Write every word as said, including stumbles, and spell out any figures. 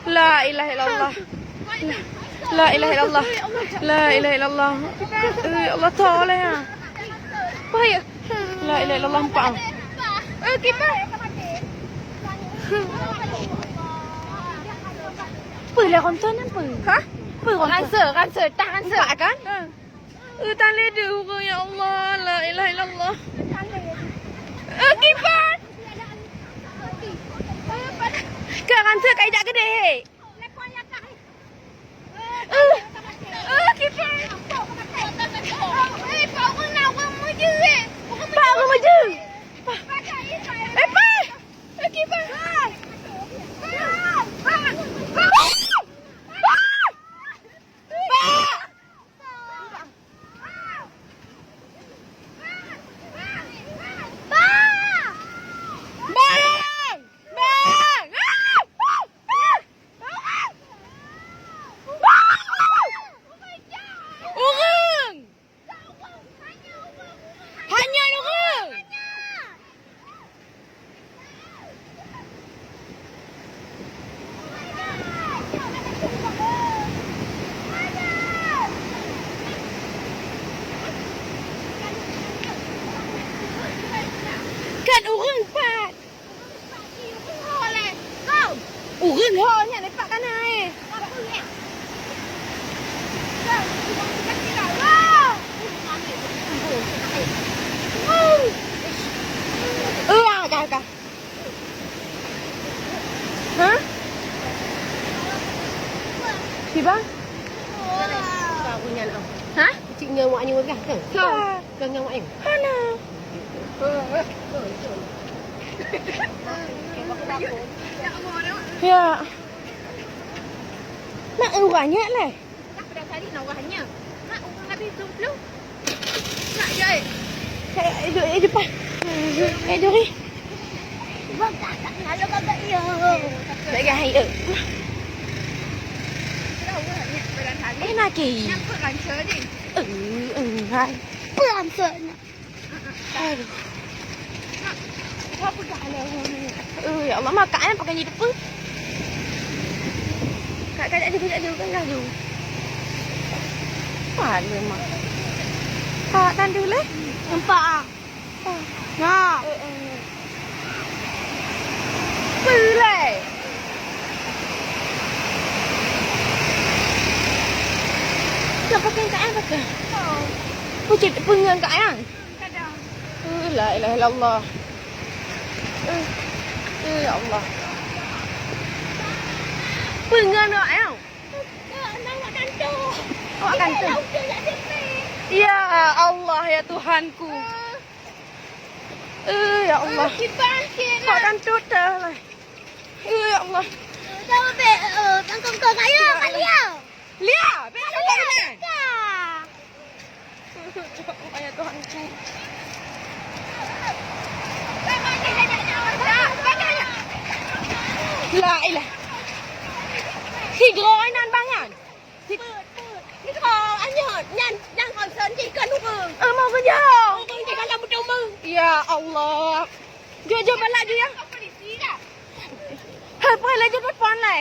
La ilaha illallah. La ilaha illallah. La ilaha illallah. Eh, Allah Taala ya. Bahaya. La ilaha illallah, empat. Eh, kipas. Peue lah ronton nyan peue? Hah? Peue ronton? Ransel, ransel, tah ransel. Empat kan? Ha. Eh, tan lé deuh ureueng, ya Allah. La ilaha illallah. Eh, kiban. Ka ransel ka ijak keudeh, hei. Eh, eh, kiban. Pak, ureueng meujeuet. Eh, Pak. Eh, kiban. Ureueng! Hanya ureueng! Kan ureueng pat! Ureueng ho nyan lepak kana, eh. Eh, ah, dah, dah. Ha? Kiban? Ha? Cik ngon wak nyoe kah? Ha. Kau ngon wak nyoe? Hana. Ya. Nak urangnya leh. Nak pedang kali nak urangnya. Nak urang habis dua puluh. Nak jahit. Eh, eh, duduk, eh, depan. Eh, duri. Bang, tak, tak, lalu kagak ya. Bagai hai, eh. Dah urangnya pedang kali. Eh, nak ke? Nak perang curi. Eh, eh, hai. Perang curi. Aduh. Eh, ya Allah, mak, kak, eh, pakai ni depan. Kak, kak, jap dulu, jap dulu, kak, jap dulu. Mana, mak? Kak, tandu leh? Nampak, ah. Ah. Nah. Eh, eh. Pulai. Nak pakai kak, eh, pakai? Oh. Pucet, punyan kak, eh? Eh, la ilaha illallah. Eh, eh, ya Allah. Peue ngon awak nyoe? Awak kantor. Ya Allah, ya Tuhanku. Eh, ya Allah. Awak kantor dah lah. Eh, ya Allah. Lia, bèk cakap dengan. Ayah Tuhanku. La ilah. Sidroe nan bangan. Sidroe anyot nyan, nyan konsen jih kan ureueng. Eh, mau kerja. Ureueng jih kan lam beutôi. Ya Allah. Jujur balak dia. Hai, pernah laju telepon lai.